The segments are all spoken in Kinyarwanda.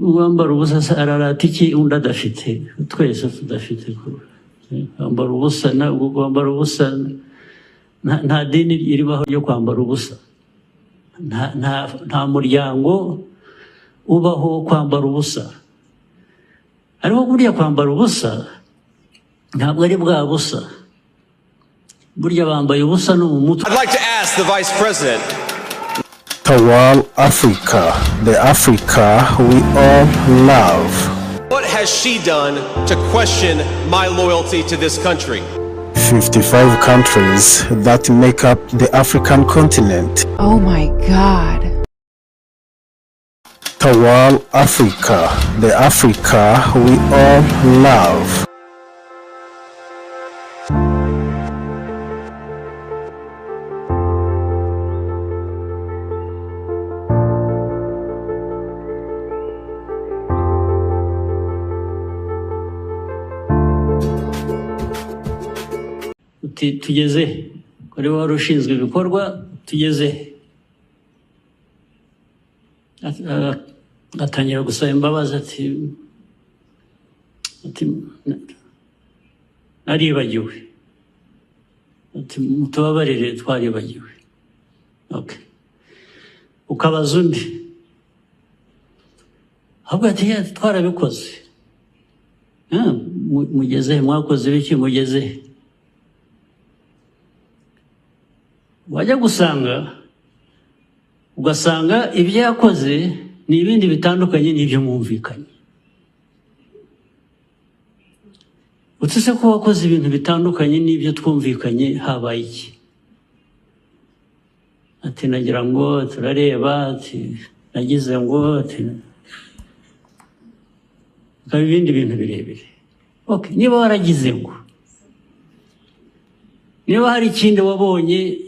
Uwambara ubusa se ararata iki undi adafite, twese tudafite? Kwambara ubusa, kwambara ubusa, nta dini ribaho ryo kwambara ubusa, nta muryango ubaho wo kwambara ubusa. Ariko buriya kwambara ubusa ntabwo ari bwa busa, burya bambaye ubusa no mu mutwe. I'd like to ask the Vice President. Tawal Africa, the Africa we all love. What has she done to question my loyalty to this country? 55 countries that make up the African continent. Oh my God. Tawal Africa, the Africa we all love. Uti tugeze he? Kuri wari ushinzwe ibikorwa, tugeze he? Atangira gusaba imbabazi, ati "Naribagiwe," ati "Mutubabarire, twaribagiwe." Okay. Ukabaza undi, ahubwo ati "Yeah, twarabikoze." "Ah, mugeze he? Mwakoze ibiki? Mugeze he?" Wajya gusanga, ugasanga ibyo yakoze ni ibindi bitandukanye n'ibyo mwumvikanye. Uti se ko wakoze ibintu bitandukanye n'ibyo twumvikanye, habaye iki? Ati "Nagira ngo turareba," ati "Nagize ngo," ati bikaba ibindi bintu birebire. Okay, niba waragize ngo, niba hari ikindi wabonye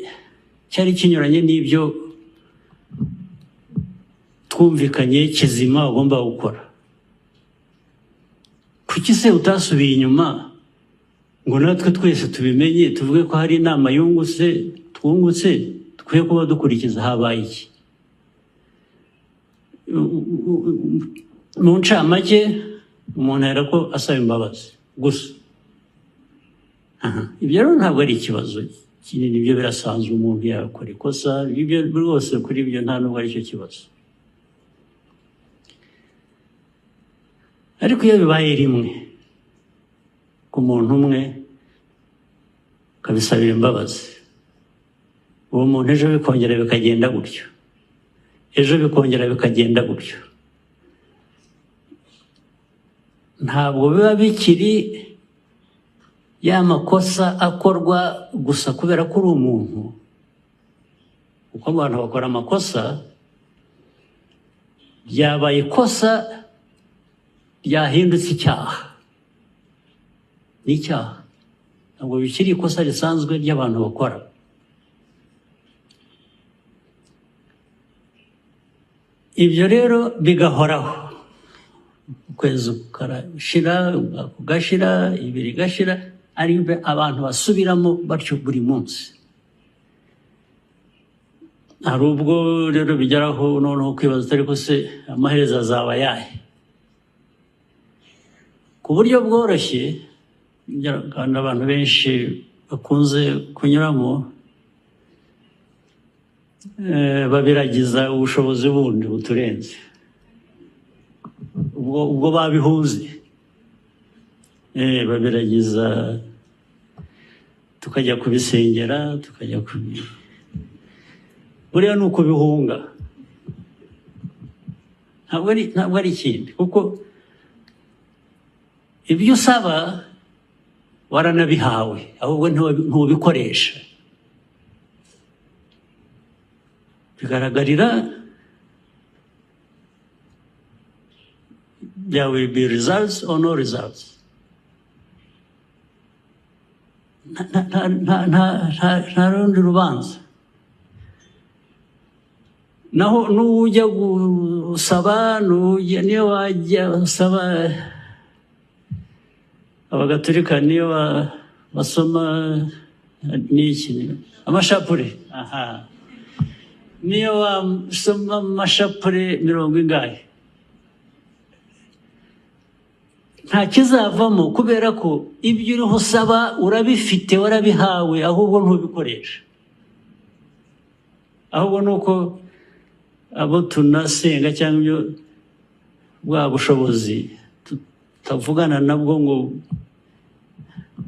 cyari kinyuranye n'ibyo twumvikanye kizima ugomba gukora, kuki se utasubiye inyuma ngo natwe twese tubimenye, tuvuge ko hari inama yungutse, twungutse, dukwiye kuba dukurikiza? Habaye iki? Mu ncamake, umuntu ahera ko asaba imbabazi gusa. Aha. Ibyo rero ntabwo ari ikibazo kinini, ibyo birasanzwe, umuntu yakora ikosa, ibyo rwose kuri ibyo nta nubwo ari cyo kibazo. Ariko iyo bibaye rimwe ku muntu umwe, ukabisabira imbabazi uwo muntu, ejo bikongera bikagenda gutyo, ejo bikongera bikagenda gutyo, ntabwo biba bikiri ya makosa akorwa gusa kubera ko uri umuntu, kuko abantu bakora amakosa. Byabaye ikosa ryahindutse icyaha, ni icyaha, ntabwo bikiri ikosa risanzwe ry'abantu bakora. Ibyo rero bigahoraho, ukwezi kukarashira, umwaka ugashira, 2 igashira, ari abantu basubiramo batyo buri munsi. Hari ubwo rero bigeraho noneho kwibaza, ariko se amaherezo azaba ayahe? Ku buryo bworoshye kandi abantu benshi bakunze kunyuramo, babiragiza ubushobozi bundi buturenze, ubwo babihuze, babiragiza, tukajya kubisengera, tukajya kubi, buriya ni ukubihunga, ntabwo ari ikindi, kuko ibyo usaba waranabihawe, ahubwo ntubikoresha. Bigaragarira, there will be results or no results. Nta rundi rubanza. Naho n'ujya gusaba, niyo wajya usaba Abagatulika, niyo basoma n'iki, amashapure, aha, niyo wasoma amashapure mirongo ingahe, Nta kizavamo, kubera ko ibyo uriho usaba urabifite, warabihawe, ahubwo ntubikoresha. Ahubwo ni uko abo tunasenga cyangwa ibyo bwa bushobozi tutavugana nabwo ngo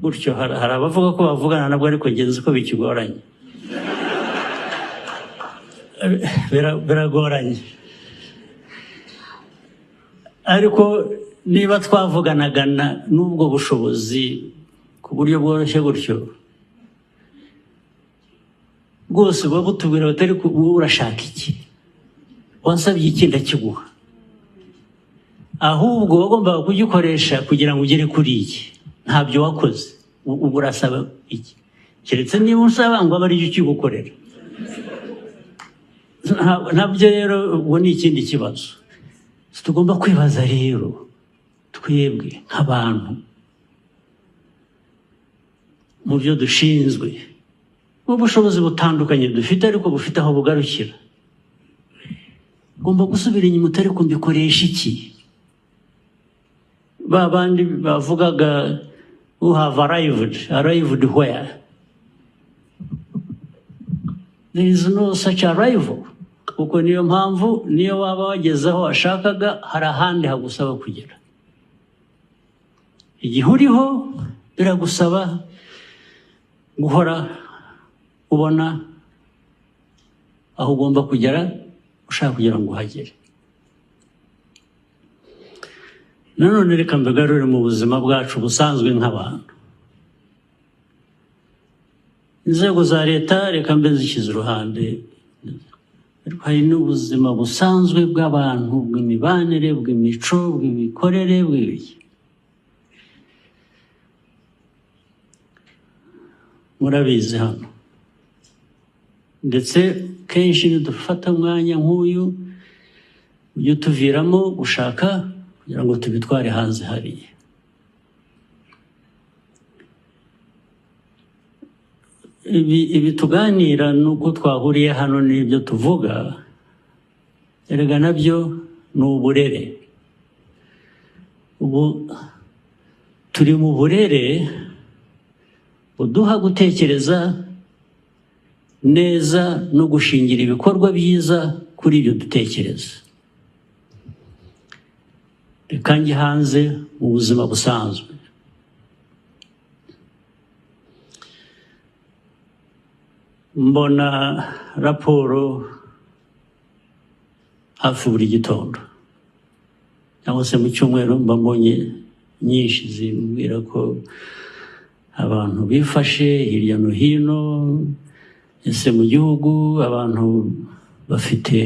gutyo. Hari abavuga ko bavugana nabwo, ariko ngenzi ko bikigoranye, biragoranye. Ariko niba twavuganaga n'ubwo bushobozi ku buryo bworoshye gutyo rwose, buba butubwira batari wowe urashaka iki, wansabye iki, ndakiguha. Ahubwo wagombaga kugikoresha kugira ngo ugere kuri iki, ntabyo wakoze. Ubu urasaba iki? Keretse niba usaba ngo abe aricyo ukigukorera. Nabyo rero ubwo ni ikindi kibazo tugomba kwibaza. Rero twebwe nk'abantu, mu byo dushinzwe, mu bushobozi butandukanye dufite ariko bufite aho bugarukira, ugomba gusubira inyuma utari mbikoresha iki? Ba bandi bavugaga who have arrived, arrived where? There is no such arrival, kuko niyo mpamvu niyo waba wageze aho washakaga, hari ahandi hagusaba kugera. Igihe uriho biragusaba guhora ubona aho ugomba kugera, ushaka kugira ngo uhagere. Nanone reka mbigarure mu buzima bwacu busanzwe nk'abantu. Inzego za leta reka mbe nzishyize iruhande, ariko hari n'ubuzima busanzwe bw'abantu, bw'imibanire, bw'imico, bw'imikorere, bw'ibiki. Murabizi hano, ndetse kenshi nidufata umwanya nk'uyu ujye utuviramo gushaka kugira ngo tubitware hanze hariya. Ibi tuganira nuko twahuriye hano n'ibyo tuvuga, erega nabyo ni uburere. Ubu turi mu burere buduha gutekereza neza no gushingira ibikorwa byiza kuri ibyo dutekereza. Reka njye hanze mu buzima busanzwe. Mbona raporo hafi buri gitondo cyangwa se mu cyumweru, mba mbonye nyinshi zimbwira ko abantu bifashe hirya no hino, ese mu gihugu abantu bafite,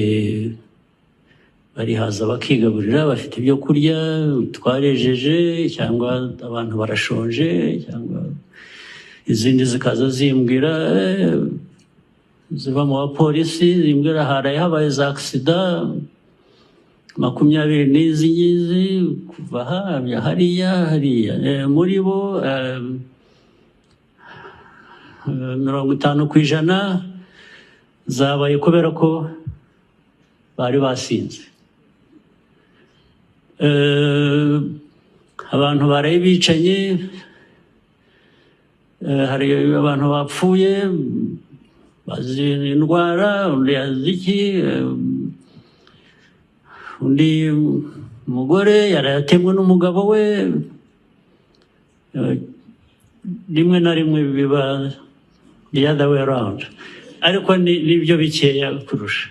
barihaza bakigaburira, bafite ibyo kurya, twarejeje, cyangwa abantu barashonje, cyangwa izindi zikaza zimbwira ziva mu bapolisi zimbwira haraye habaye za agisida 20 n'izi ngizi kuva hariya hariya. Muri bo 50% zabaye kubera ko bari basinze. Abantu baraye bicanye, hari abantu bapfuye bazi indwara, undi yazi iki, undi mugore yarayatemwe n'umugabo we. Rimwe na rimwe biba the other way around, ariko nibyo bikeya kurusha.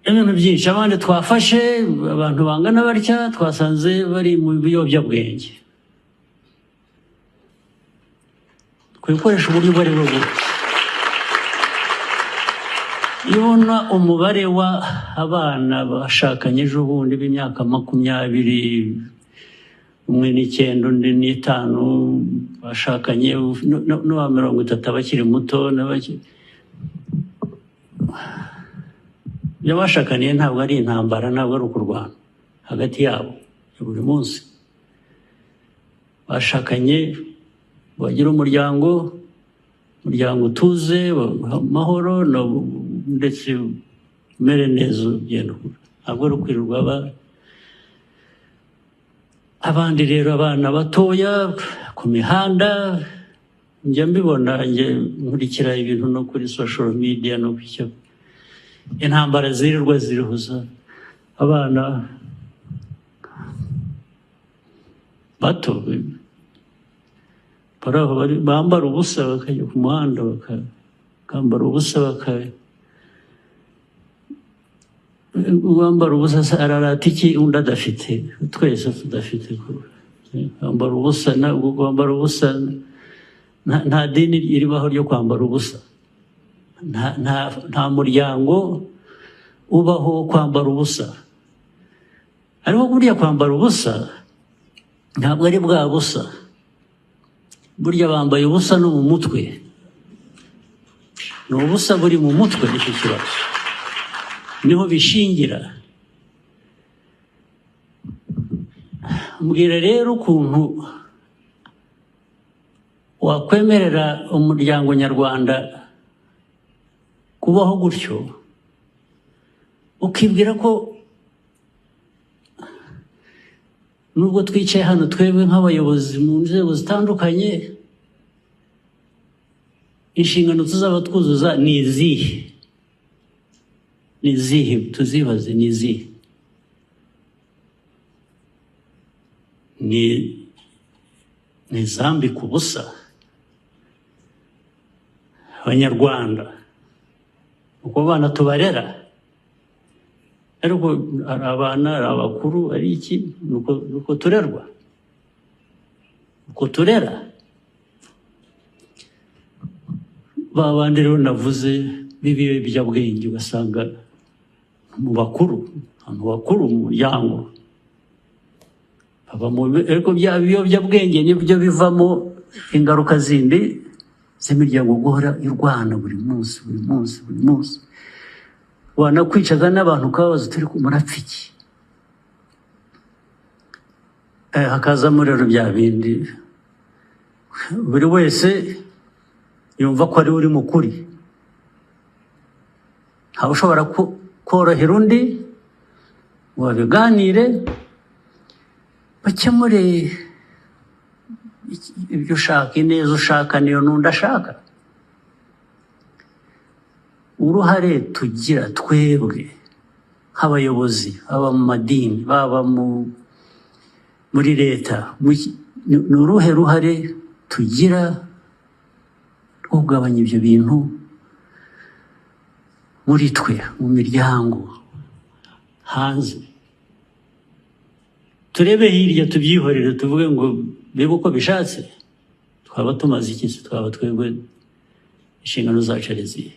Ibintu byinshi. Abandi twafashe abantu bangana batya, twasanze bari mu biyobyabwenge. Twikoresha uburyo ubwo aribwo bwose. Iyo ubona umubare w'abana bashakanye ejo bundi b'imyaka 20, umwe 9 undi 5, bashakanye n'uwa 30 abakiri muto, ibyo bashakaniye ntabwo ari intambara, ntabwo ari ukurwana hagati yabo buri munsi. Bashakanye bagira umuryango, umuryango utuze amahoro, ndetse Umere neza, ugenda ukura, ntabwo ari ukwirirwa abandi rero, abana batoya ku mihanda. Njya mbibona, njye nkurikira ibintu no kuri social media no ku cyo intambara zirirwa zirihuza abana bato bari aho, bambara ubusa bakajya ku muhanda, bakambara ubusa, wambara ubusa se ararata iki undi adafite, twese tudafite? Kwambara ubusa, kwambara ubusa, nta dini ribaho ryo kwambara ubusa, nta muryango ubaho wo kwambara ubusa. Ariko burya kwambara ubusa ntabwo ari bwa busa, burya bambaye ubusa no mu mutwe, ni ubusa buri mu mutwe. Nicyo kibazo, niho bishingira. Mbwira rero ukuntu wakwemerera umuryango nyarwanda kubaho gutyo, ukibwira ko nubwo twicaye hano twebwe nk'abayobozi mu nzego zitandukanye, inshingano tuzaba twuzuza ni izihe? Ni izihe? Tuzibaze, ni izihe? Ni izambika ubusa Abanyarwanda, uko abana tubarera, ariko ari abana, ari abakuru, ari iki, nuko turerwa, uko turera ba bandi rero navuze b'ibiyobyabwenge, ugasanga mu bakuru, abantu bakuru mu muryango baba mu, ariko bya biyobyabwenge nibyo bivamo ingaruka zindi z'imiryango guhora irwana buri munsi, buri munsi, buri munsi. Wanakwicaza n'abantu ukababaza, turi murapfa iki? Hakazamo rero bya bindi buri wese yumva ko ari we uri mu kuri, ntawe ushobora korohera undi ngo babiganire, bakemure ibyo ushaka, ineza ushaka niyo n'undi ashaka. Uruhare tugira twebwe nk'abayobozi, baba mu madini, baba muri leta, ni uruhe ruhare tugira rwo kugabanya ibyo bintu muri twe, mu miryango, hanze? Turebe hirya, tubyihorere, tuvuge ngo bibe uko bishatse? Twaba tumaze iki se? Twaba twebwe inshingano zacu ari izihe?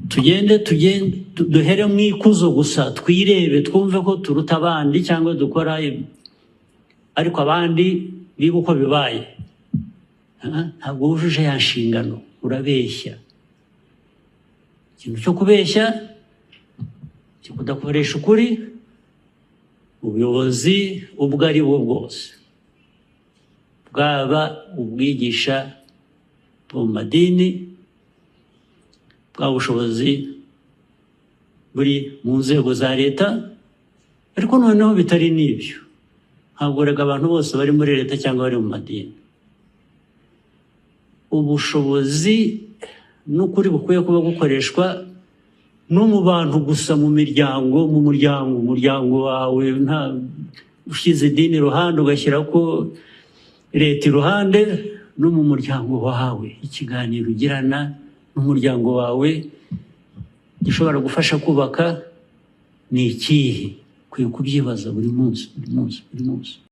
Tugende, tugende, duhere mu ikuzo gusa, twirebe, twumve ko turuta abandi cyangwa dukora ariko abandi bibe uko bibaye. Ntabwo wujuje ya nshingano, urabeshya. Ikintu cyo kubeshya, cyo kudakoresha ukuri, ubuyobozi ubwo ari bwo bwose, bwaba ubwigisha bwo mu madini, bwa bushobozi buri mu nzego za leta, ariko noneho bitari n'ibyo, ntabwo rega abantu bose bari muri leta cyangwa bari mu madini. Ubushobozi n'ukuri bukwiye kuba gukoreshwa no mu bantu gusa, mu miryango, mu muryango, umuryango wawe, nta ushyize idini iruhande, ugashyira ko leta iruhande, no mu muryango wawe, ikiganiro ugirana n'umuryango wawe gishobora gufasha kubaka ni ikihe? Ukwiye kubyibaza buri munsi, buri munsi, buri munsi.